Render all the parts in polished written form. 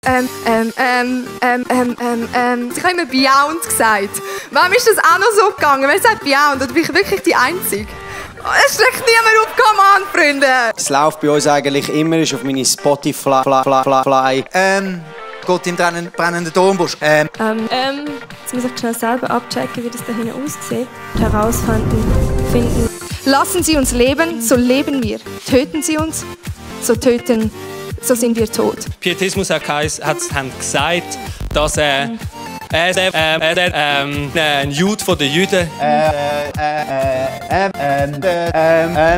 Ich habe immer Beyond gesagt. Wem ist das auch noch so gegangen? Wer sagt Beyond? Oder bin ich wirklich die Einzige? Es schlägt niemand auf, come on, Freunde! Es läuft bei uns eigentlich immer ist auf meine Spotify. Geht im brennenden Dornbusch. Jetzt muss ich schnell selber abchecken, wie das da hinten aussieht. Finden. Lassen Sie uns leben, so leben wir. Töten Sie uns, so sind wir tot. Pietismus hat gesagt, dass ein Jude von den Juden.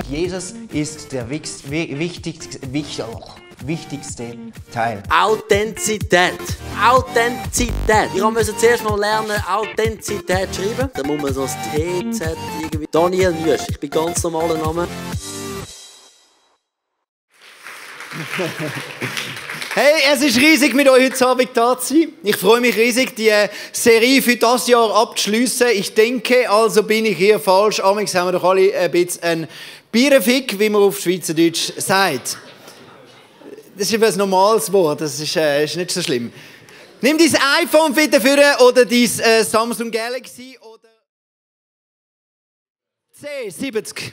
Jesus ist der wichtigste Teil. Authentizität. Authentizität. Ich musste zuerst mal lernen, Authentizität schreiben. Dann muss man so das TZ irgendwie. Daniel Jüsch, ich bin ganz normaler Name. Hey, es ist riesig, mit euch heute Abend da zu sein. Ich freue mich riesig, die Serie für das Jahr abzuschliessen. Ich denke, also bin ich hier falsch. Amigs haben wir doch alle ein bisschen einen Bierenfick, wie man auf Schweizerdeutsch sagt. Das ist ein normales Wort, das ist nicht so schlimm. Nimm dein iPhone wieder vor oder dein Samsung Galaxy oder C70.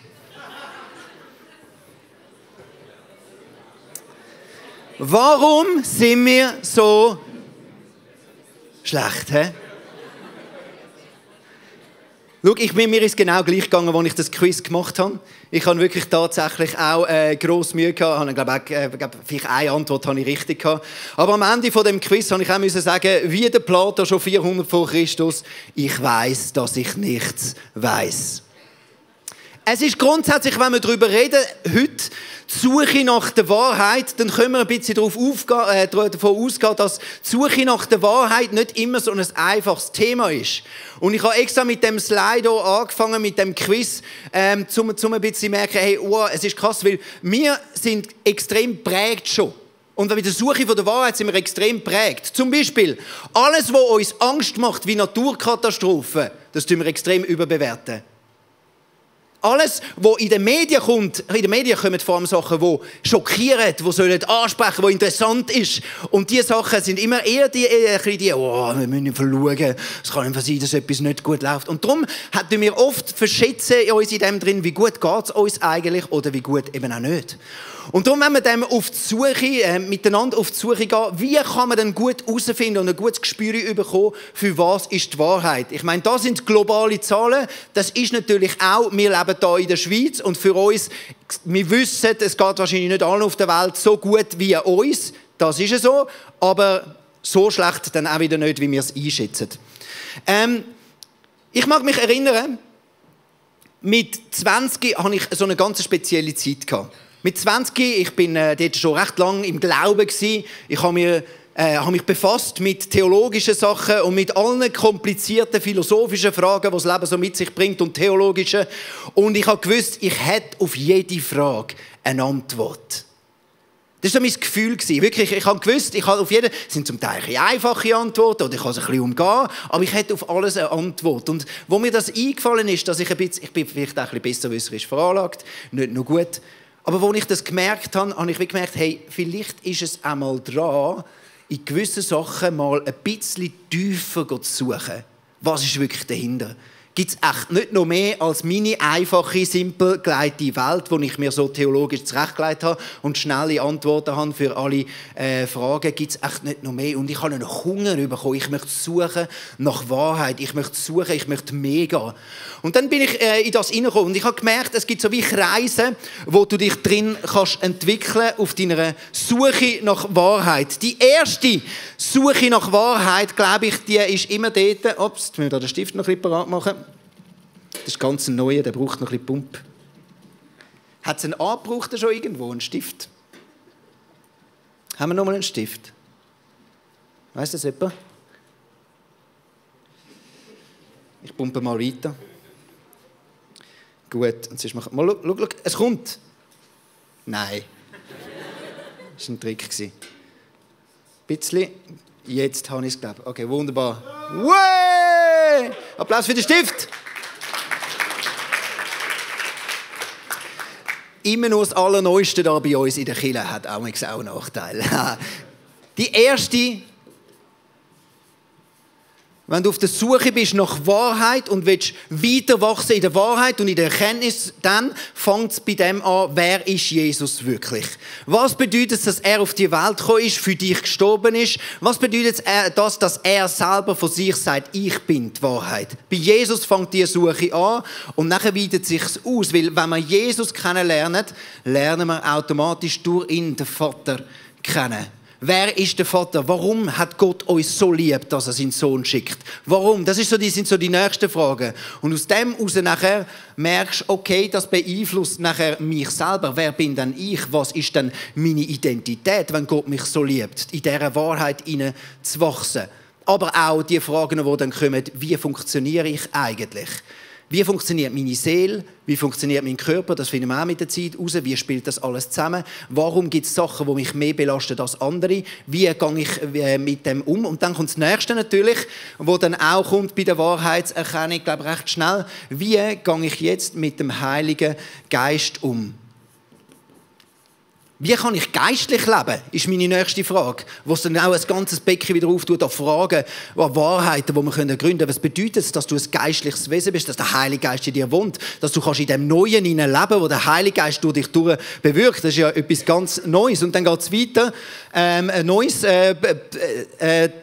Warum sind wir so schlecht? He? Schau, mir ist genau gleich gegangen, als ich das Quiz gemacht habe. Ich habe wirklich tatsächlich auch grosse Mühe gehabt. Ich glaube, vielleicht eine Antwort habe ich richtig gehabt. Aber am Ende von dem Quiz habe ich auch sagen, wie der Plato schon 400 vor Christus, ich weiss, dass ich nichts weiss. Es ist grundsätzlich, wenn wir darüber reden, heute die Suche nach der Wahrheit, dann können wir ein bisschen davon ausgehen, dass die Suche nach der Wahrheit nicht immer so ein einfaches Thema ist. Und ich habe extra mit dem Slide hier angefangen, mit dem Quiz, um ein bisschen zu merken, hey, wow, es ist krass, weil wir sind extrem geprägt schon. Und bei der Suche nach der Wahrheit sind wir extrem geprägt. Zum Beispiel, alles, was uns Angst macht, wie Naturkatastrophen, das tun wir extrem überbewerten. Alles, was in den Medien kommt, in den Medien kommen vor allem Sachen, die schockieren, die ansprechen sollen, die interessant ist. Und diese Sachen sind immer eher die oh, wir müssen schauen, es kann einfach sein, dass etwas nicht gut läuft. Und darum hatten wir oft verschätzen uns in dem drin, wie gut geht es uns eigentlich oder wie gut eben auch nicht. Und darum, wenn wir dann auf die Suche, miteinander auf die Suche gehen, wie kann man dann gut herausfinden und ein gutes Gespür bekommen, für was ist die Wahrheit? Ich meine, das sind globale Zahlen. Das ist natürlich auch, wir leben hier in der Schweiz und für uns, wir wissen, es geht wahrscheinlich nicht allen auf der Welt so gut wie uns. Das ist so, aber so schlecht dann auch wieder nicht, wie wir es einschätzen. Ich mag mich erinnern, mit 20 hatte ich so eine ganz spezielle Zeit gehabt. Mit 20, ich bin dort schon recht lange im Glauben gewesen. Ich habe mich befasst mit theologischen Sachen und mit allen komplizierten philosophischen Fragen, die das Leben so mit sich bringt und theologischen. Und ich habe gewusst, ich hätte auf jede Frage eine Antwort. Das war so mein Gefühl. Wirklich, ich habe gewusst, es sind zum Teil einfache Antworten oder ich kann es ein bisschen umgehen, aber ich hätte auf alles eine Antwort. Und wo mir das eingefallen ist, dass ich bin vielleicht auch ein bisschen besserwisserisch veranlagt, nicht nur gut, aber als ich das gemerkt habe, habe ich gemerkt, hey, vielleicht ist es einmal dran, in gewissen Sachen mal ein bisschen tiefer zu suchen. Was ist wirklich dahinter? Gibt es echt nicht noch mehr als meine einfache, simpel geleitete Welt, die ich mir so theologisch zurechtgelegt habe und schnelle Antworten habe für alle Fragen? Gibt es echt nicht noch mehr? Und ich habe einen Hunger bekommen. Ich möchte suchen nach Wahrheit. Ich möchte mehr gehen. Und dann bin ich in das hineingekommen und ich habe gemerkt, es gibt so wie Kreise, wo du dich drin kannst entwickeln auf deiner Suche nach Wahrheit. Die erste Suche nach Wahrheit, glaube ich, die ist immer dort. Ups, jetzt müssen wir den Stift noch ein bisschen parat machen. Das ist ganz ein neuer, der braucht noch ein bisschen Pump. Hat es einen angebraucht schon irgendwo, einen Stift? Haben wir noch mal einen Stift? Weiss das jemand? Ich pumpe mal weiter. Gut, und sonst machen wir... Schau, es kommt. Nein. Das war ein Trick. Ein bisschen. Jetzt habe ich es, glaube ich. Okay, wunderbar. Way! Applaus für den Stift! Immer nur das Allerneueste da bei uns in der Kirche hat auch einen Nachteil. Die erste, wenn du auf der Suche bist nach Wahrheit und willst weiter wachsen in der Wahrheit und in der Erkenntnis, dann fängt es bei dem an, wer ist Jesus wirklich? Was bedeutet es, dass er auf die Welt gekommen ist, für dich gestorben ist? Was bedeutet das, dass er selber von sich sagt, ich bin die Wahrheit? Bei Jesus fängt die Suche an und nachher weitet es sich aus, weil wenn wir Jesus kennenlernen, lernen wir automatisch durch ihn den Vater kennen. Wer ist der Vater? Warum hat Gott uns so lieb, dass er seinen Sohn schickt? Warum? Das sind so die nächsten Fragen. Und aus dem heraus nachher merkst du, okay, das beeinflusst nachher mich selber. Wer bin denn ich? Was ist denn meine Identität, wenn Gott mich so liebt? In dieser Wahrheit hinein zu wachsen. Aber auch die Fragen, die dann kommen, wie funktioniere ich eigentlich? Wie funktioniert meine Seele? Wie funktioniert mein Körper? Das finden wir auch mit der Zeit heraus. Wie spielt das alles zusammen? Warum gibt es Sachen, die mich mehr belasten als andere? Wie gehe ich mit dem um? Und dann kommt das Nächste natürlich, wo dann auch kommt bei der Wahrheitserkennung, glaube ich, recht schnell. Wie gehe ich jetzt mit dem Heiligen Geist um? Wie kann ich geistlich leben, ist meine nächste Frage. Wo es dann auch ein ganzes Becken wieder auftut an Fragen, an Wahrheiten, die wir gründen können. Was bedeutet es, dass du ein geistliches Wesen bist, dass der Heilige Geist in dir wohnt, dass du in dem Neuen leben, wo der Heilige Geist durch dich durch bewirkt. Das ist ja etwas ganz Neues. Und dann geht es weiter. Ein neues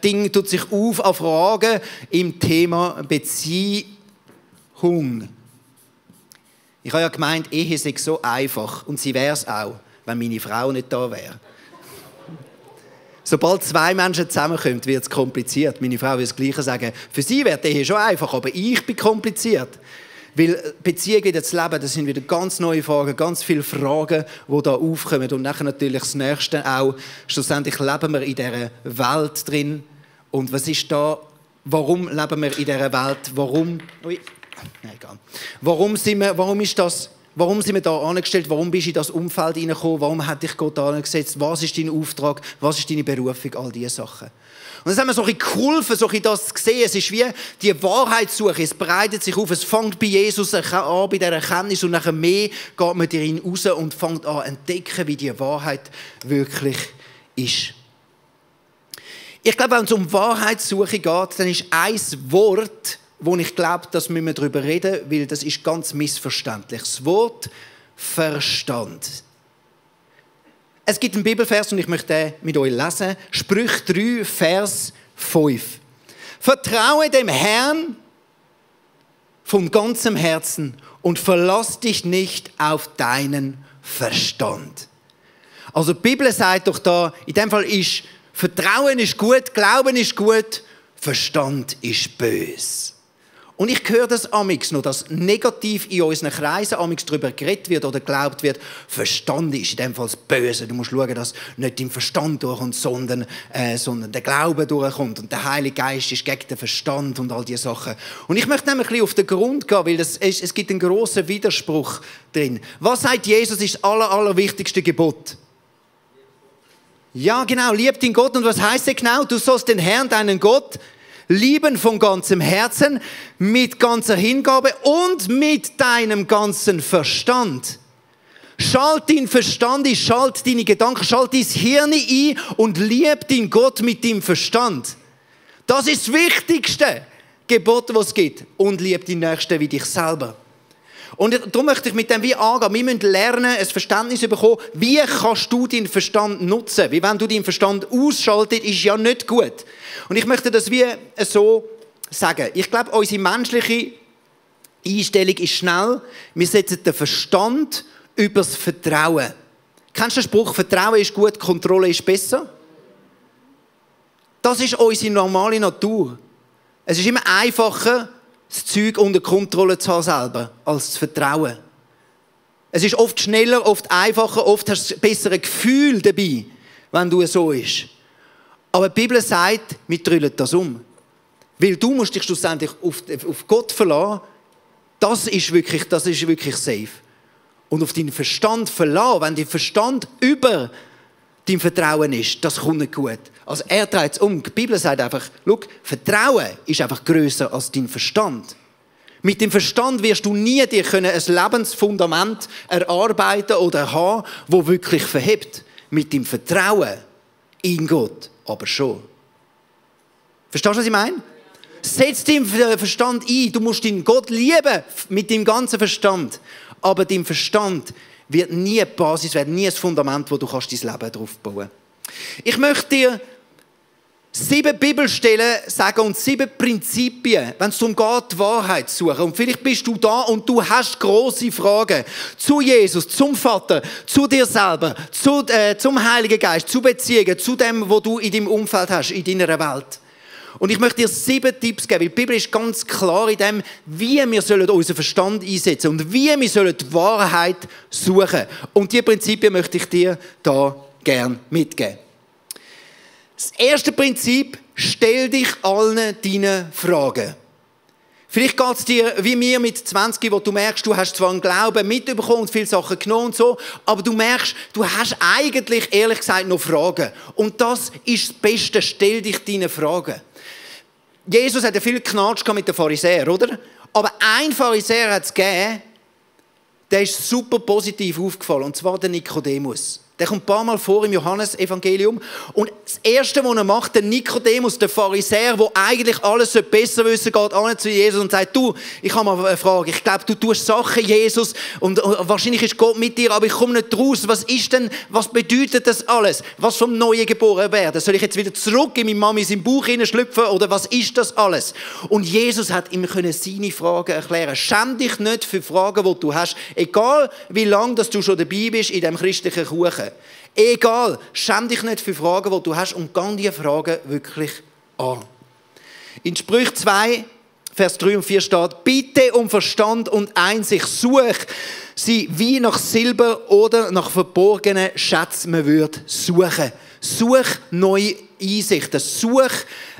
Ding tut sich auf an Fragen im Thema Beziehung. Ich habe ja gemeint, Ehe sei so einfach. Und sie wäre es auch, wenn meine Frau nicht da wäre. Sobald zwei Menschen zusammenkommen, wird es kompliziert. Meine Frau will das Gleiche sagen. Für sie wäre das schon einfach, aber ich bin kompliziert. Weil Beziehung wieder zu leben, das sind wieder ganz neue Fragen, ganz viele Fragen, die da aufkommen. Und nachher natürlich das Nächste auch. Schlussendlich leben wir in dieser Welt drin. Und was ist da? Warum leben wir in dieser Welt? Warum? Ui. Nein, egal. Warum sind wir da angestellt? Warum bist du in das Umfeld hineingekommen? Warum hat dich Gott angesetzt? Was ist dein Auftrag? Was ist deine Berufung? All diese Sachen. Und das haben wir so ein bisschen geholfen, so ein bisschen das zu sehen. Es ist wie die Wahrheitssuche. Es breitet sich auf. Es fängt bei Jesus an, bei dieser Erkenntnis. Und nachher mehr geht man darin raus und fängt an zu entdecken, wie die Wahrheit wirklich ist. Ich glaube, wenn es um Wahrheitssuche geht, dann ist ein Wort, wo ich glaube, dass wir darüber reden, weil das ist ganz missverständlich. Das Wort Verstand. Es gibt einen Bibelvers und ich möchte den mit euch lesen. Sprüche 3, Vers 5. Vertraue dem Herrn von ganzem Herzen und verlass dich nicht auf deinen Verstand. Also die Bibel sagt doch da, in dem Fall ist Vertrauen ist gut, Glauben ist gut, Verstand ist böse. Und ich höre das amix noch, dass negativ in unseren Kreisen amix darüber geredet wird oder geglaubt wird, Verstand ist in dem Fall das Böse. Du musst schauen, dass nicht dein Verstand durchkommt, sondern der Glaube durchkommt. Und der Heilige Geist ist gegen den Verstand und all diese Sachen. Und ich möchte nämlich ein bisschen auf den Grund gehen, weil es gibt einen grossen Widerspruch drin. Was sagt Jesus ist das allerwichtigste Gebot? Ja, genau, lieb den Gott. Und was heisst das genau? Du sollst den Herrn, deinen Gott, lieben von ganzem Herzen, mit ganzer Hingabe und mit deinem ganzen Verstand. Schalt deinen Verstand ein, schalt deine Gedanken, schalt dein Hirn ein und lieb den Gott mit deinem Verstand. Das ist das wichtigste Gebot, was es gibt. Und lieb den Nächsten wie dich selber. Und darum möchte ich mit dem wie angehen. Wir müssen lernen, ein Verständnis bekommen, wie kannst du deinen Verstand nutzen. Weil wenn du deinen Verstand ausschaltest, ist ja nicht gut. Und ich möchte das wie so sagen. Ich glaube, unsere menschliche Einstellung ist schnell. Wir setzen den Verstand über das Vertrauen. Kennst du den Spruch, Vertrauen ist gut, Kontrolle ist besser? Das ist unsere normale Natur. Es ist immer einfacher, das Zeug unter Kontrolle zu haben selber, als zu vertrauen. Es ist oft schneller, oft einfacher, oft hast du ein besseres Gefühl dabei, wenn du so bist. Aber die Bibel sagt, wir drüllen das um. Weil du musst dich schlussendlich auf Gott verlassen, das ist wirklich safe. Und auf deinen Verstand verlassen, wenn dein Verstand über dein Vertrauen ist, das kommt nicht gut. Also er dreht es um. Die Bibel sagt einfach, schau, Vertrauen ist einfach grösser als dein Verstand. Mit dem Verstand wirst du nie dir ein Lebensfundament erarbeiten oder haben, das wirklich verhebt. Mit dem Vertrauen in Gott aber schon. Verstehst du, was ich meine? Setz deinen Verstand ein. Du musst deinen Gott lieben mit deinem ganzen Verstand. Aber dein Verstand wird nie eine Basis werden, nie ein Fundament, wo du dein Leben drauf bauen kannst. Ich möchte dir 7 Bibelstellen sagen und 7 Prinzipien, wenn es darum geht, die Wahrheit zu suchen. Und vielleicht bist du da und du hast grosse Fragen zu Jesus, zum Vater, zu dir selber, zum Heiligen Geist, zu Beziehungen, zu dem, was du in deinem Umfeld hast, in deiner Welt. Und ich möchte dir 7 Tipps geben, weil die Bibel ist ganz klar in dem, wie wir unseren Verstand einsetzen sollen und wie wir die Wahrheit suchen sollen. Und diese Prinzipien möchte ich dir da gerne mitgeben. Das erste Prinzip, stell dich allen deinen Fragen. Vielleicht geht es dir wie mir mit 20, wo du merkst, du hast zwar einen Glauben mitbekommen und viele Sachen genommen und so, aber du merkst, du hast eigentlich, ehrlich gesagt, noch Fragen. Und das ist das Beste, stell dich deine Fragen. Jesus hat ja viel Knatsch mit den Pharisäern, oder? Aber ein Pharisäer hat es gegeben, der ist super positiv aufgefallen, und zwar der Nikodemus. Der kommt ein paar Mal vor im Johannes-Evangelium. Und das Erste, was er macht, der Nikodemus, der Pharisäer, der eigentlich alles besser wissen geht an zu Jesus und sagt, du, ich habe mal eine Frage. Ich glaube, du tust Sachen, Jesus, und wahrscheinlich ist Gott mit dir, aber ich komme nicht raus. Was bedeutet das alles? Was vom Neuen geboren werden? Soll ich jetzt wieder zurück in meine Mami in Bauch hineinschlüpfen, oder was ist das alles? Und Jesus hat ihm seine Fragen erklären. Schäm dich nicht für Fragen, die du hast. Egal, wie lange du schon dabei bist in diesem christlichen Kuchen. Egal, schäm dich nicht für Fragen, die du hast, und geh diese Fragen wirklich an. In Sprüche 2, Vers 3 und 4 steht, bitte um Verstand und Einsicht, such sie wie nach Silber oder nach verborgenen Schätzen man würde suchen. Such neue Einsichten, such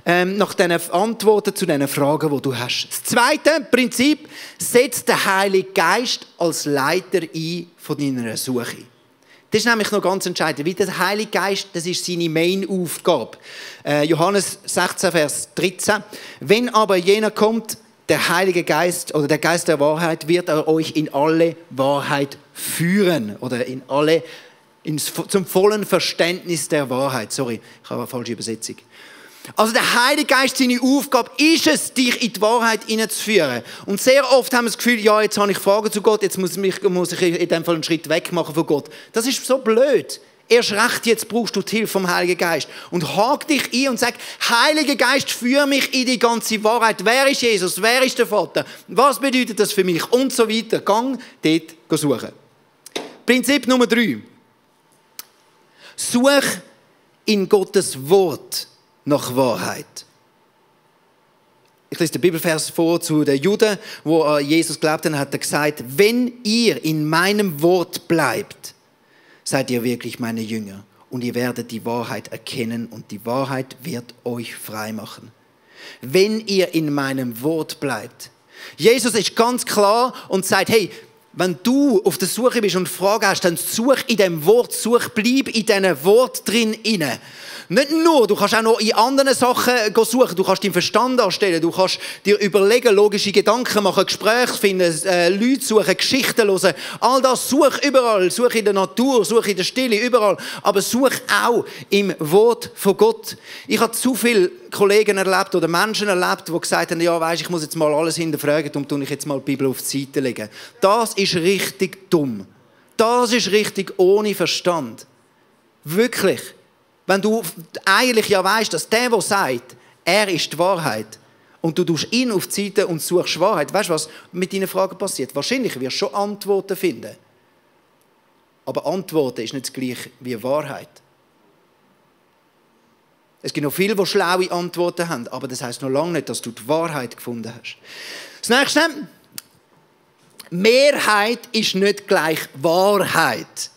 nach den Antworten zu den Fragen, die du hast. Das zweite Prinzip, setz den Heiligen Geist als Leiter ein von deiner Suche. Das ist nämlich noch ganz entscheidend, weil der Heilige Geist, das ist seine Main-Aufgabe. Johannes 16, Vers 13. Wenn aber jener kommt, der Heilige Geist oder der Geist der Wahrheit, wird er euch in alle Wahrheit führen oder zum vollen Verständnis der Wahrheit. Sorry, ich habe eine falsche Übersetzung. Also der Heilige Geist, seine Aufgabe ist es, dich in die Wahrheit hineinzuführen. Und sehr oft haben wir das Gefühl, ja, jetzt habe ich Fragen zu Gott, jetzt muss ich in dem Fall einen Schritt weg machen von Gott. Das ist so blöd. Erst recht, jetzt brauchst du die Hilfe vom Heiligen Geist. Und hake dich ein und sag, Heiliger Geist, führe mich in die ganze Wahrheit. Wer ist Jesus? Wer ist der Vater? Was bedeutet das für mich? Und so weiter. Gang dort suchen. Prinzip Nummer 3. Such in Gottes Wort nach Wahrheit. Ich lese den Bibelvers vor zu den Juden, wo an Jesus glaubten, hat er gesagt, wenn ihr in meinem Wort bleibt, seid ihr wirklich meine Jünger und ihr werdet die Wahrheit erkennen und die Wahrheit wird euch frei machen. Wenn ihr in meinem Wort bleibt. Jesus ist ganz klar und sagt, hey, wenn du auf der Suche bist und Fragen hast, dann such in dem Wort, bleib in diesem Wort drin inne. Nicht nur, du kannst auch noch in anderen Sachen suchen, du kannst deinen Verstand anstellen, du kannst dir überlegen, logische Gedanken machen, Gespräche finden, Leute suchen, Geschichten hören. All das, such überall, such in der Natur, such in der Stille, überall. Aber such auch im Wort von Gott. Ich habe zu viele Kollegen erlebt oder Menschen erlebt, die gesagt haben, ja, weisst, ich muss jetzt mal alles hinterfragen, darum tue ich jetzt mal die Bibel auf die Seite legen. Das ist richtig dumm. Das ist richtig ohne Verstand. Wirklich. Wenn du eigentlich ja weißt, dass der sagt, er ist die Wahrheit, und du tust ihn auf die Seite und suchst Wahrheit, weißt du, was mit deinen Fragen passiert? Wahrscheinlich wirst du schon Antworten finden. Aber Antworten ist nicht das gleiche wie Wahrheit. Es gibt noch viele, die schlaue Antworten haben, aber das heisst noch lange nicht, dass du die Wahrheit gefunden hast. Das nächste: Mehrheit ist nicht gleich Wahrheit.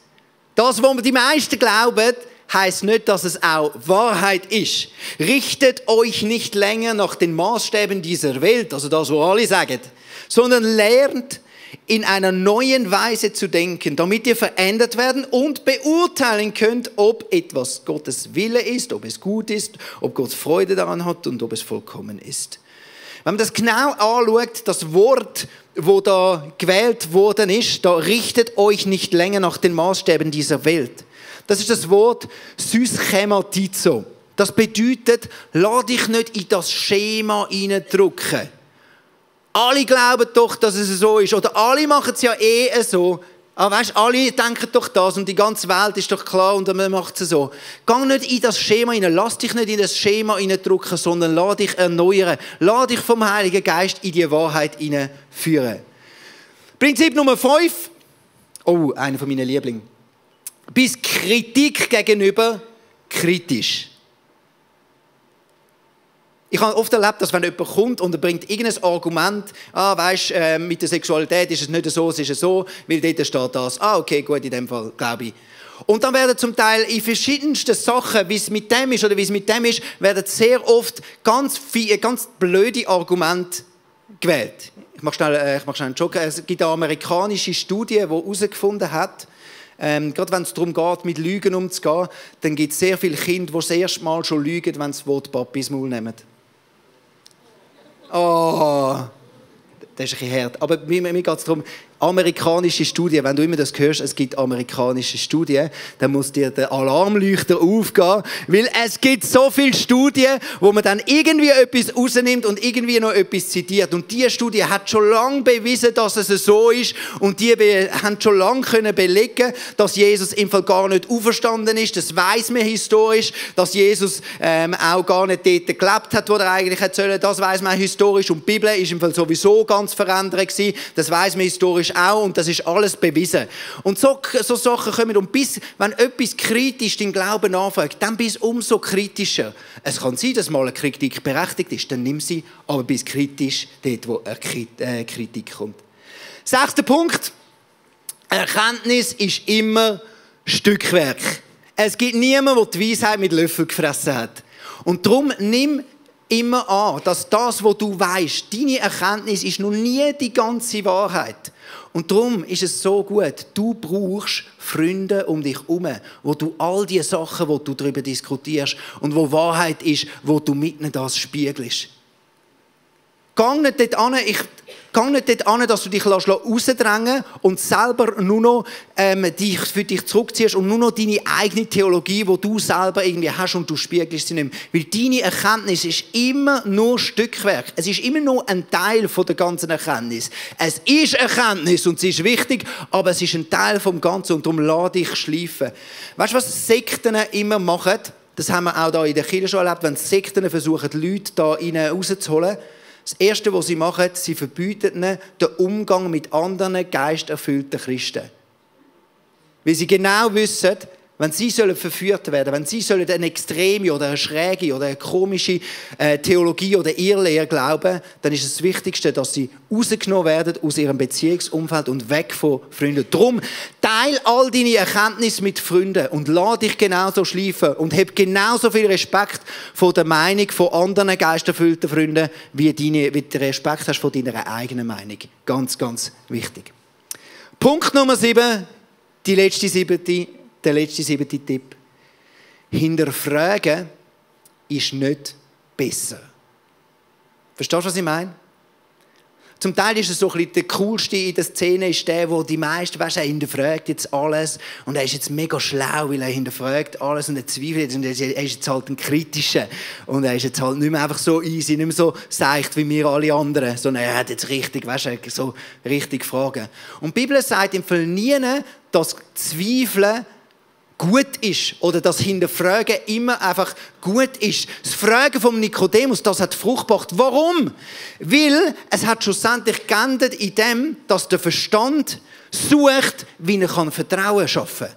Das, was die meisten glauben, heisst nicht, dass es auch Wahrheit ist. Richtet euch nicht länger nach den Maßstäben dieser Welt, also das, was alle sagen, sondern lernt in einer neuen Weise zu denken, damit ihr verändert werden und beurteilen könnt, ob etwas Gottes Wille ist, ob es gut ist, ob Gott Freude daran hat und ob es vollkommen ist. Wenn man das genau anschaut, das Wort, wo da gewählt worden ist, da richtet euch nicht länger nach den Maßstäben dieser Welt. Das ist das Wort syschematizo. Das bedeutet, lass dich nicht in das Schema reindrücken. Alle glauben doch, dass es so ist. Oder alle machen es ja so. Aber weißt, alle denken doch das und die ganze Welt ist doch klar und man macht es so. Geh nicht in das Schema rein, lass dich nicht in das Schema reindrücken, sondern lass dich erneuern. Lass dich vom Heiligen Geist in die Wahrheit hineinführen. Prinzip Nummer 5. Oh, einer von meinen Lieblingen. Bist Kritik gegenüber kritisch. Ich habe oft erlebt, dass wenn jemand kommt und er bringt irgendein Argument, mit der Sexualität ist es nicht so, es ist so, weil dort steht das. Okay, gut, in dem Fall, glaube ich. Und dann werden zum Teil in verschiedensten Sachen, wie es mit dem ist oder wie es mit dem ist, werden sehr oft ganz blöde Argumente gewählt. Ich mache schnell einen Joke. Es gibt eine amerikanische Studie, die herausgefunden hat, gerade wenn es darum geht, mit Lügen umzugehen, dann gibt es sehr viele Kinder, die das erste Mal schon lügen, wenn sie das Wort Papi ins Maul nehmen. Oh, das ist ein bisschen hart. Aber mir geht es darum, amerikanische Studien, wenn du immer das hörst, es gibt amerikanische Studien, dann muss dir der Alarmleuchter aufgehen, weil es gibt so viele Studien, wo man dann irgendwie etwas rausnimmt und irgendwie noch etwas zitiert. Und diese Studie hat schon lange bewiesen, dass es so ist und die haben schon lange können belegen, dass Jesus im Fall gar nicht auferstanden ist. Das weiss man historisch, dass Jesus auch gar nicht dort gelebt hat, wo er eigentlich hätte sollen. Das weiss man historisch und die Bibel ist im Fall sowieso ganz verändert gewesen. Das weiss man historisch auch und das ist alles bewiesen. Und so Sachen kommen und bis, wenn etwas kritisch den Glauben anfragt, dann bist du umso kritischer. Es kann sein, dass mal eine Kritik berechtigt ist, dann nimm sie, aber bist kritisch dort, wo eine Kritik kommt. 6. Punkt. Erkenntnis ist immer Stückwerk. Es gibt niemanden, der die Weisheit mit Löffel gefressen hat. Und darum nimm immer an, dass das, was du weißt, deine Erkenntnis ist noch nie die ganze Wahrheit. Und darum ist es so gut, du brauchst Freunde um dich herum, wo du all die Sachen, wo du darüber diskutierst und wo Wahrheit ist, wo du mitten das spiegelst. Geh nicht dort an, dass du dich rausdrängen lässt und selber nur noch dich für dich zurückziehst und nur noch deine eigene Theologie, die du selber irgendwie hast und du spiegelst sie nicht mehr. Weil deine Erkenntnis ist immer nur Stückwerk. Es ist immer nur ein Teil von der ganzen Erkenntnis. Es ist Erkenntnis und sie ist wichtig, aber es ist ein Teil vom Ganzen und darum lass dich schleifen. Weißt du, was Sekten immer machen? Das haben wir auch hier in der Kirche schon erlebt, wenn Sekten versuchen, Leute da rauszuholen. Das Erste, was sie machen, sie verbieten ihnen den Umgang mit anderen geisterfüllten Christen. Weil sie genau wissen, wenn sie verführt werden, wenn sie eine extreme oder eine schräge oder eine komische Theologie oder Irrlehre glauben, dann ist es das Wichtigste, dass sie rausgenommen werden aus ihrem Beziehungsumfeld und weg von Freunden. Darum teile all deine Erkenntnisse mit Freunden und lass dich genauso schleifen und hab genauso viel Respekt vor der Meinung von anderen geisterfüllten Freunden, wie du Respekt hast vor deiner eigenen Meinung. Ganz, ganz wichtig. Punkt Nummer 7, der letzte 7. Tipp. Hinterfragen ist nicht besser. Verstehst du, was ich meine? Zum Teil ist es so ein bisschen der Coolste in der Szene, ist der die meisten, weißt, er hinterfragt jetzt alles und er ist jetzt mega schlau, weil er hinterfragt alles und er zweifelt und er ist jetzt halt ein Kritischer und er ist jetzt halt nicht mehr einfach so easy, nicht mehr so seicht wie wir alle anderen, sondern er hat jetzt richtig, weißt, so richtig Fragen. Und die Bibel sagt im Fall nie, dass Zweifeln gut ist oder das Hinterfragen immer einfach gut ist. Das Fragen vom Nikodemus, das hat Frucht gebracht. Warum? Weil es hat schlussendlich geendet in dem, dass der Verstand sucht, wie er Vertrauen schaffen kann.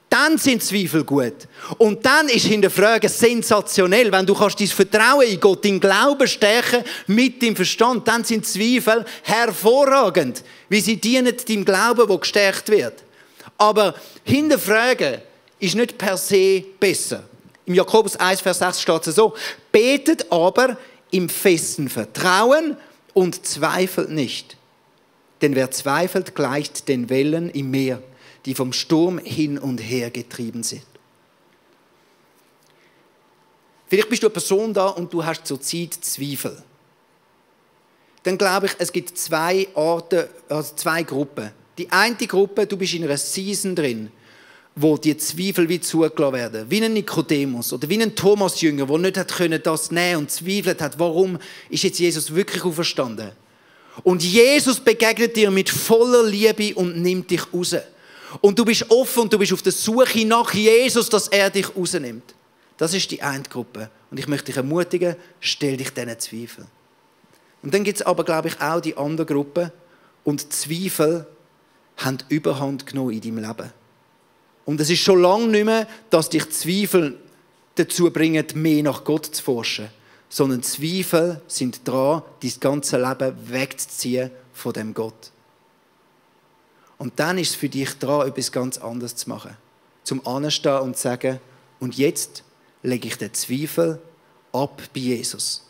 Dann sind Zweifel gut. Und dann ist Hinterfragen sensationell. Wenn du dein Vertrauen in Gott, dein Glauben stärken mit deinem Verstand, dann sind Zweifel hervorragend, wie sie dienen deinem Glauben, der gestärkt wird. Aber Hinterfragen ist nicht per se besser. Im Jakobus 1, Vers 6 steht es so: Betet aber im festen Vertrauen und zweifelt nicht. Denn wer zweifelt, gleicht den Wellen im Meer, die vom Sturm hin und her getrieben sind. Vielleicht bist du eine Person da und du hast zurzeit Zweifel. Dann glaube ich, es gibt zwei Gruppen. Die eine Gruppe, du bist in einer Season drin, wo die Zweifel wie zugelassen werden. Wie ein Nikodemus oder wie ein Thomas-Jünger, der nicht hat können das nehmen und zweifelt hat, warum ist jetzt Jesus wirklich auferstanden? Und Jesus begegnet dir mit voller Liebe und nimmt dich raus. Und du bist offen und du bist auf der Suche nach Jesus, dass er dich rausnimmt. Das ist die eine Gruppe. Und ich möchte dich ermutigen, stell dich diesen Zweifeln. Und dann gibt es aber, glaube ich, auch die andere Gruppe. Und Zweifel haben Überhand genommen in deinem Leben. Und es ist schon lange nicht mehr, dass dich Zweifel dazu bringen, mehr nach Gott zu forschen. Sondern Zweifel sind dran, dein ganze Leben wegzuziehen von dem Gott. Und dann ist es für dich dran, etwas ganz anderes zu machen. Zum Anstehen und zu sagen, und jetzt lege ich den Zweifel ab bei Jesus.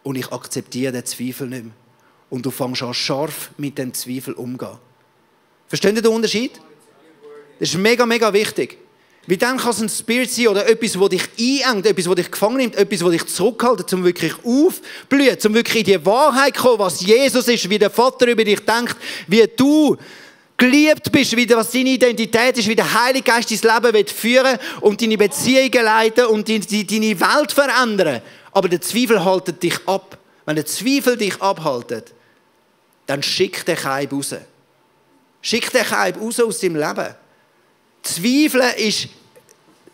Und ich akzeptiere den Zweifel nicht mehr. Und du fängst an, scharf mit dem Zweifel umzugehen. Versteht ihr den Unterschied? Das ist mega, mega wichtig. Weil dann kann es ein Spirit sein oder etwas, das dich einengt, etwas, das dich gefangen nimmt, etwas, das dich zurückhält, um wirklich aufblühen, um wirklich in die Wahrheit zu kommen, was Jesus ist, wie der Vater über dich denkt, wie du geliebt bist, was deine Identität ist, wie der Heilige Geist dein Leben führen und deine Beziehungen leiten und deine Welt verändern. Aber der Zweifel haltet dich ab. Wenn der Zweifel dich abhaltet, dann schick den Keib raus. Schick den Keib raus aus deinem Leben. Zweifeln ist,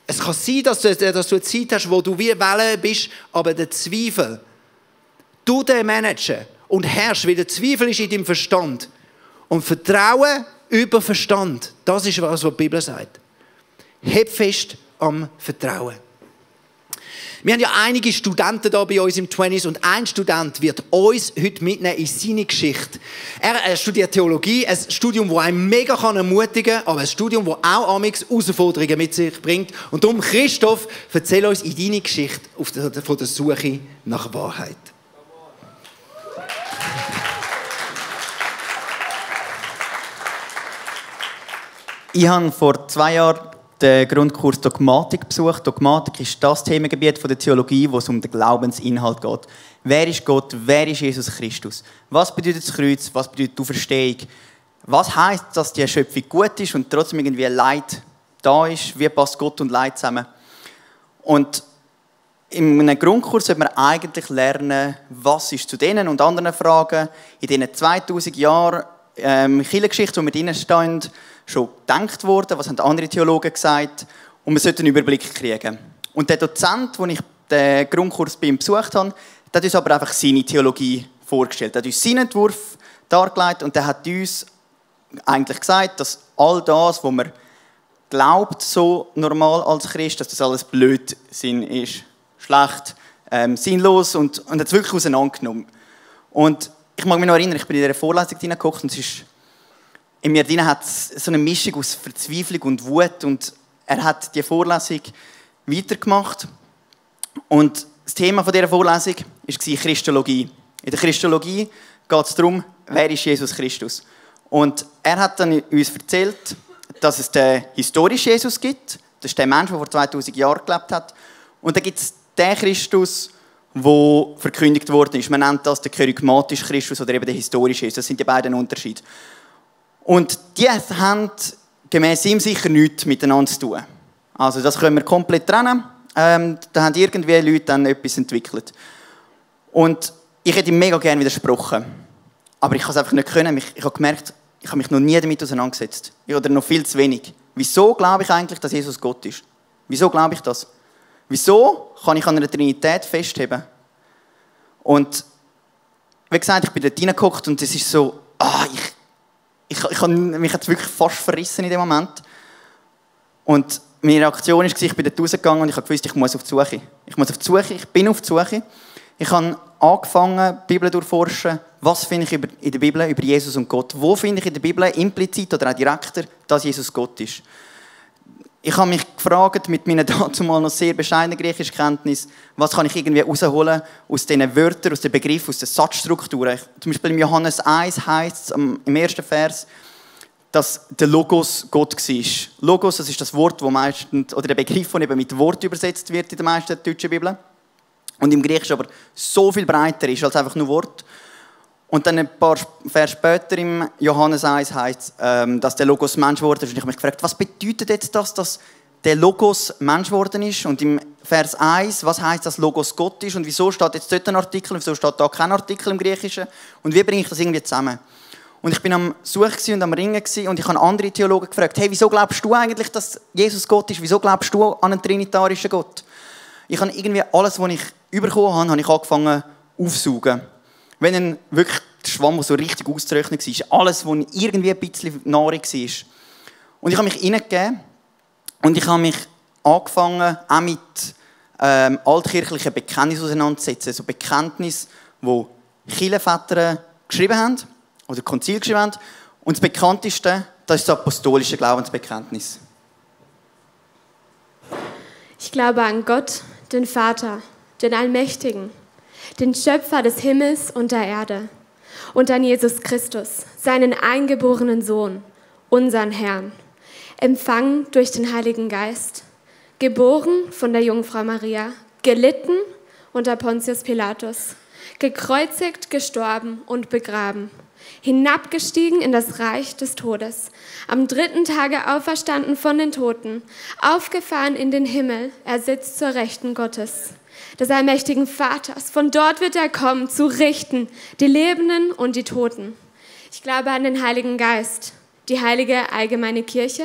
es kann sein, dass du eine Zeit hast, wo du wie Wellen bist, aber der Zweifel, du den managen und herrschst, weil der Zweifel ist in deinem Verstand. Und Vertrauen über Verstand, das ist was die Bibel sagt. Heb fest am Vertrauen. Wir haben ja einige Studenten da bei uns im 20s und ein Student wird uns heute mitnehmen in seine Geschichte. Er studiert Theologie, ein Studium, das einen mega ermutigen kann, aber ein Studium, das auch amigs Herausforderungen mit sich bringt. Und darum, Christoph, erzähl uns in deine Geschichte von der Suche nach Wahrheit. Ich habe vor 2 Jahren den Grundkurs Dogmatik besucht. Dogmatik ist das Themengebiet von der Theologie, wo es um den Glaubensinhalt geht. Wer ist Gott? Wer ist Jesus Christus? Was bedeutet das Kreuz? Was bedeutet die Auferstehung? Was heisst, dass die Schöpfung gut ist und trotzdem irgendwie Leid da ist? Wie passt Gott und Leid zusammen? Und in einem Grundkurs sollte man eigentlich lernen, was ist zu denen und anderen Fragen in diesen 2000 Jahren Kirchengeschichte, wo wir drin stehen, schon gedacht worden, was haben andere Theologen gesagt, und man sollte einen Überblick kriegen. Und der Dozent, den ich den Grundkurs bei ihm besucht habe, der hat uns aber einfach seine Theologie vorgestellt. Er hat uns seinen Entwurf dargelegt und der hat uns eigentlich gesagt, dass all das, was man glaubt, so normal als Christ, dass das alles Blödsinn ist, schlecht, sinnlos und hat es wirklich auseinandergenommen. Und ich mag mich noch erinnern, ich bin in dieser Vorlesung hineingeguckt und es ist in mir drin hat es so eine Mischung aus Verzweiflung und Wut und er hat die Vorlesung weitergemacht und das Thema dieser Vorlesung war Christologie. In der Christologie geht es darum, wer ist Jesus Christus. Und er hat dann uns erzählt, dass es den historischen Jesus gibt, das ist der Mensch, der vor 2000 Jahren gelebt hat, und dann gibt es den Christus, der verkündigt worden ist. Man nennt das den charismatischen Christus oder eben den historischen Jesus. Das sind die beiden Unterschiede. Und die haben gemäss ihm sicher nichts miteinander zu tun. Also das können wir komplett trennen. Da haben irgendwie Leute dann etwas entwickelt. Und ich hätte ihm mega gerne widersprochen. Aber ich konnte es einfach nicht können. Ich habe gemerkt, ich habe mich noch nie damit auseinandergesetzt. Oder noch viel zu wenig. Wieso glaube ich eigentlich, dass Jesus Gott ist? Wieso glaube ich das? Wieso kann ich an einer Trinität festheben? Und wie gesagt, ich bin dort reingeguckt und es ist so, mich hat es wirklich fast verrissen in dem Moment. Und meine Reaktion war, ich bin dort rausgegangen und ich habe gewusst, ich muss auf die Suche. Ich bin auf die Suche. Ich habe angefangen, die Bibel durchforschen. Was finde ich in der Bibel über Jesus und Gott? Wo finde ich in der Bibel implizit oder auch direkter, dass Jesus Gott ist? Ich habe mich gefragt, mit meiner dazumal noch sehr bescheidenen Griechischkenntnis, was kann ich irgendwie rausholen aus diesen Wörtern, aus den Begriffen, aus den Satzstrukturen. Zum Beispiel im Johannes 1 heisst es im ersten Vers, dass der Logos Gott war. Logos, das ist das Wort, wo meistens, oder der Begriff, der eben mit Wort übersetzt wird in den meisten deutschen Bibeln. Und im Griechischen aber so viel breiter ist als einfach nur Wort. Und dann ein paar Vers später im Johannes 1 heißt es, dass der Logos Mensch geworden ist. Und ich habe mich gefragt, was bedeutet jetzt das, dass der Logos Mensch geworden ist? Und im Vers 1, was heißt, dass Logos Gott ist? Und wieso steht jetzt dort ein Artikel und wieso steht da kein Artikel im Griechischen? Und wie bringe ich das irgendwie zusammen? Und ich bin am Suchen und am Ringen und ich habe andere Theologen gefragt, hey, wieso glaubst du eigentlich, dass Jesus Gott ist? Wieso glaubst du an einen trinitarischen Gott? Ich habe irgendwie alles, was ich bekommen habe ich angefangen aufzusaugen. Wenn ein wirklich der Schwamm, der so richtig ausgetrocknet war, alles, was irgendwie ein bisschen Nahrung war. Und ich habe mich hineingegeben und ich habe mich angefangen, auch mit altkirchlichen Bekenntnissen auseinanderzusetzen. So Bekenntnisse, die Kirchenväter geschrieben haben oder Konzil geschrieben haben. Und das bekannteste, das ist das apostolische Glaubensbekenntnis. Ich glaube an Gott, den Vater, den Allmächtigen, den Schöpfer des Himmels und der Erde, und an Jesus Christus, seinen eingeborenen Sohn, unseren Herrn, empfangen durch den Heiligen Geist, geboren von der Jungfrau Maria, gelitten unter Pontius Pilatus, gekreuzigt, gestorben und begraben, hinabgestiegen in das Reich des Todes, am 3. Tage auferstanden von den Toten, aufgefahren in den Himmel, er sitzt zur Rechten Gottes, des allmächtigen Vaters. Von dort wird er kommen, zu richten, die Lebenden und die Toten. Ich glaube an den Heiligen Geist, die heilige allgemeine Kirche,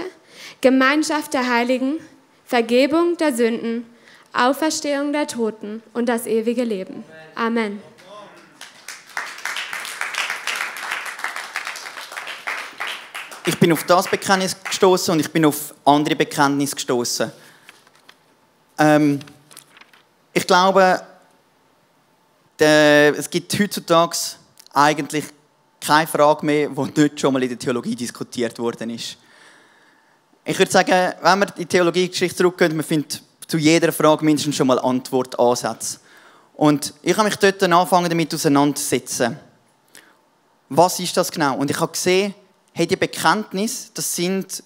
Gemeinschaft der Heiligen, Vergebung der Sünden, Auferstehung der Toten und das ewige Leben. Amen. Ich bin auf das Bekenntnis gestoßen und ich bin auf andere Bekenntnisse gestoßen. Ich glaube, es gibt heutzutage eigentlich keine Frage mehr, die nicht schon mal in der Theologie diskutiert worden ist. Ich würde sagen, wenn wir in die Theologiegeschichte zurückgehen, man findet zu jeder Frage mindestens schon mal Antwortansätze. Und ich habe mich dort angefangen, damit auseinanderzusetzen. Was ist das genau? Und ich habe gesehen, hey, die Bekenntnisse, das sind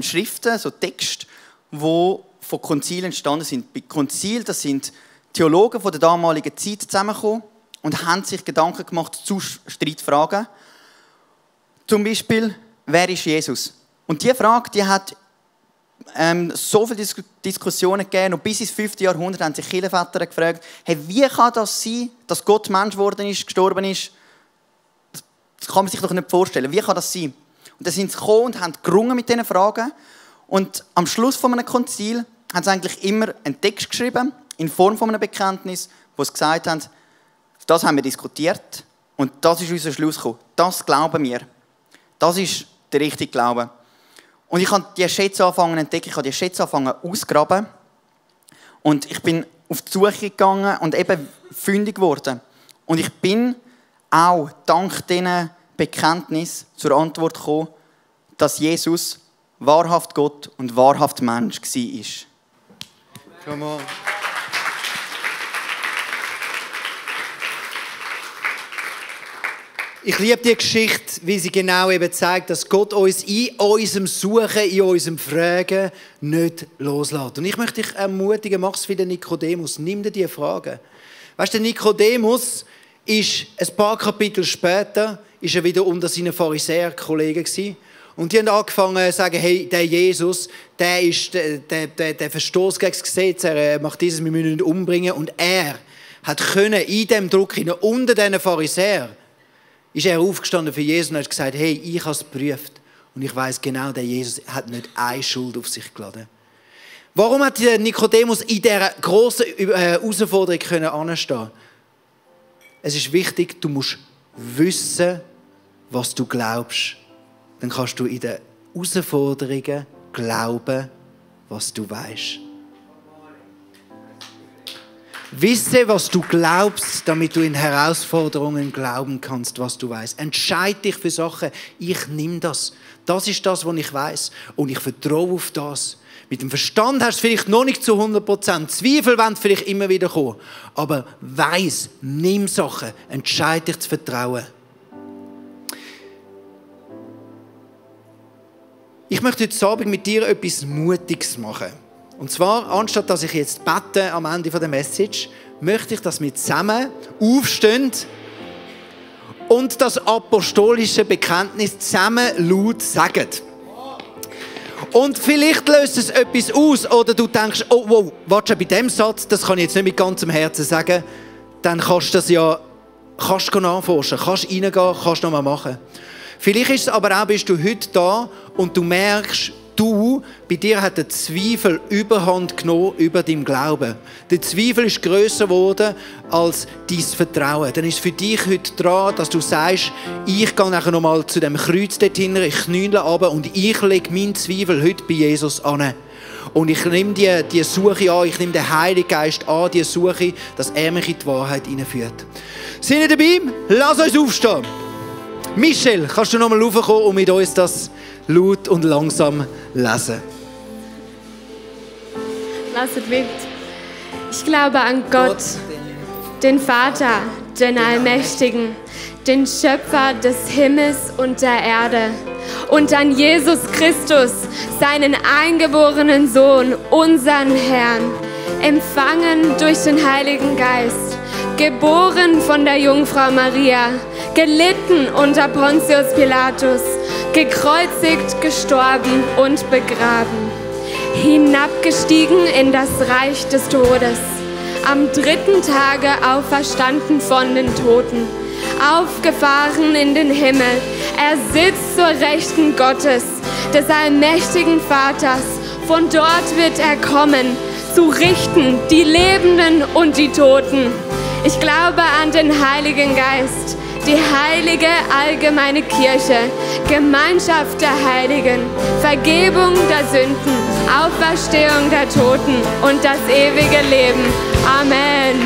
Schriften, so Texte, die von Konzilen entstanden sind. Bei Konzil, das sind Theologen von der damaligen Zeit zusammengekommen und haben sich Gedanken gemacht zu Streitfragen. Zum Beispiel, wer ist Jesus? Und diese Frage, die hat so viele Diskussionen gegeben. Und bis ins 5. Jahrhundert haben sich Kirchenväter gefragt, hey, wie kann das sein, dass Gott Mensch geworden ist, gestorben ist? Das kann man sich doch nicht vorstellen. Wie kann das sein? Und dann sind sie gekommen und haben gerungen mit diesen Fragen. Und am Schluss von einem Konzil haben sie eigentlich immer einen Text geschrieben, in Form von einem Bekenntnis, wo sie gesagt haben, das haben wir diskutiert und das ist unser Schluss gekommen. Das glauben wir. Das ist der richtige Glaube. Und ich habe diese Schätze angefangen zu entdecken, ich habe diese Schätze angefangen auszugraben. Und ich bin auf die Suche gegangen und eben fündig geworden. Und ich bin auch dank diesen Bekenntnis zur Antwort gekommen, dass Jesus wahrhaft Gott und wahrhaft Mensch war. Come on. Ich liebe die Geschichte, wie sie genau eben zeigt, dass Gott uns in unserem Suchen, in unserem Fragen nicht loslässt. Und ich möchte dich ermutigen, mach es wie der Nikodemus, nimm dir diese Fragen. Weißt du, der Nikodemus ist ein paar Kapitel später ist er wieder unter seinen Pharisäer-Kollegen gewesen. Und die haben angefangen zu sagen, hey, der Jesus, der verstoßt gegen das Gesetz, er macht dieses, wir müssen ihn umbringen. Und er hat können in diesem Druck, unter diesen Pharisäern, ist er aufgestanden für Jesus und hat gesagt, hey, ich habe es geprüft. Und ich weiss genau, der Jesus hat nicht eine Schuld auf sich geladen. Warum hat Nikodemus in dieser grossen Herausforderung anstehen? Es ist wichtig, du musst wissen, was du glaubst. Dann kannst du in den Herausforderungen glauben, was du weißt. Wisse, was du glaubst, damit du in Herausforderungen glauben kannst, was du weißt. Entscheide dich für Sachen. Ich nehme das. Das ist das, was ich weiß. Und ich vertraue auf das. Mit dem Verstand hast du vielleicht noch nicht zu 100%. Zweifel werden vielleicht immer wieder kommen. Aber weiss, nimm Sachen. Entscheide dich zu vertrauen. Ich möchte heute Abend mit dir etwas Mutiges machen. Und zwar, anstatt dass ich jetzt bete am Ende der Message, möchte ich, dass wir zusammen aufstehen und das apostolische Bekenntnis zusammen laut sagen. Und vielleicht löst es etwas aus oder du denkst, oh wow, warte, bei diesem Satz, das kann ich jetzt nicht mit ganzem Herzen sagen, dann kannst du das ja nachforschen, kannst reingehen, kannst nochmal machen. Vielleicht ist es aber auch, bist du heute da und du merkst, bei dir hat der Zweifel Überhand genommen über deinen Glauben. Der Zweifel ist grösser geworden als dein Vertrauen. Dann ist für dich heute dran, dass du sagst, ich gehe nachher nochmal zu dem Kreuz dorthin, ich knülle runter und ich lege meinen Zweifel heute bei Jesus an. Und ich nehme die Suche an, ich nehme den Heiligen Geist an, die Suche, dass er mich in die Wahrheit hineinführt. Sind ihr dabei? Lass uns aufstehen. Michel, kannst du nochmal raufkommen und mit uns das laut und langsam lesen? Lasset mit. Ich glaube an Gott, den Vater, den Allmächtigen, den Schöpfer des Himmels und der Erde, und an Jesus Christus, seinen eingeborenen Sohn, unseren Herrn, empfangen durch den Heiligen Geist, geboren von der Jungfrau Maria, gelitten unter Pontius Pilatus, gekreuzigt, gestorben und begraben, hinabgestiegen in das Reich des Todes, am 3. Tage auferstanden von den Toten, aufgefahren in den Himmel, er sitzt zur Rechten Gottes, des allmächtigen Vaters, von dort wird er kommen, zu richten die Lebenden und die Toten. Ich glaube an den Heiligen Geist, die heilige allgemeine Kirche, Gemeinschaft der Heiligen, Vergebung der Sünden, Auferstehung der Toten und das ewige Leben. Amen.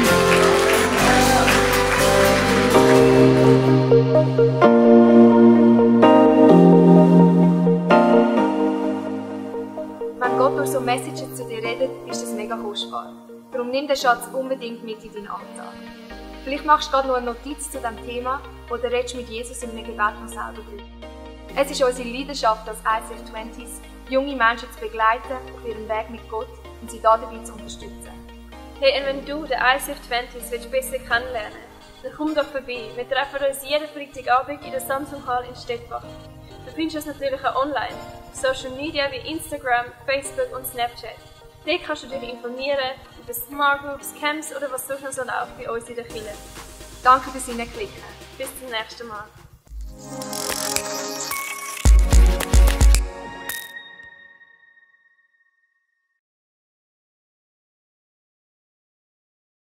Wenn Gott durch so Messages zu dir redet, ist das mega kostbar. Darum nimm den Schatz unbedingt mit in deinen Alltag. Vielleicht machst du gerade noch eine Notiz zu diesem Thema oder redest mit Jesus in einem Gebet noch selber drüber. Es ist unsere Leidenschaft als ICF20s, junge Menschen zu begleiten auf ihrem Weg mit Gott und sie dabei zu unterstützen. Hey, und wenn du den ICF20s besser kennenlernen willst, dann komm doch vorbei. Wir treffen uns jeden Freitagabend in der Samsung Hall in Stettbach. Du findest uns natürlich auch online, auf Social Media wie Instagram, Facebook und Snapchat. Dort kannst du dich informieren über Smart Groups, Camps oder was sonst noch so läuft bei uns in der Kirche. Danke fürs Hineinklicken. Bis zum nächsten Mal.